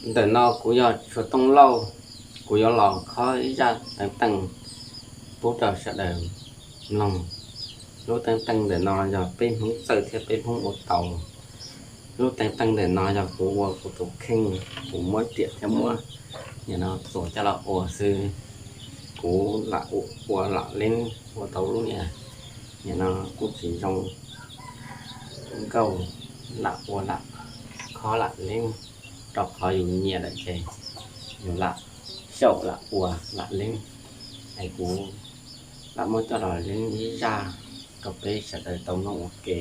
Ntawm no kuv yog Tshuas Tooj Lauj, kuv yuav los khob ib zaj teev teej pub rau sawv daws mloog. Lub teev teej ntawm no yog peb Hmoob txawj thiab peb Hmoob ua tau. Lub teev teej ntawm no yog kuv ua kuv tus kheej, kuv muab riam thiab muab nim no txuas coj los ua xwb. Kuv lam ua lam leeb ua tau lub niag nim no kuj tsis zoo nkauj, lam ua lam khob lam leeb, rau qhov yus nyiam lawm ces yus lam xyaum lam ua lam leeb. Es kuv lam muab coj los leeb ib zaj rau peb sawv daws tau mloog ua ke.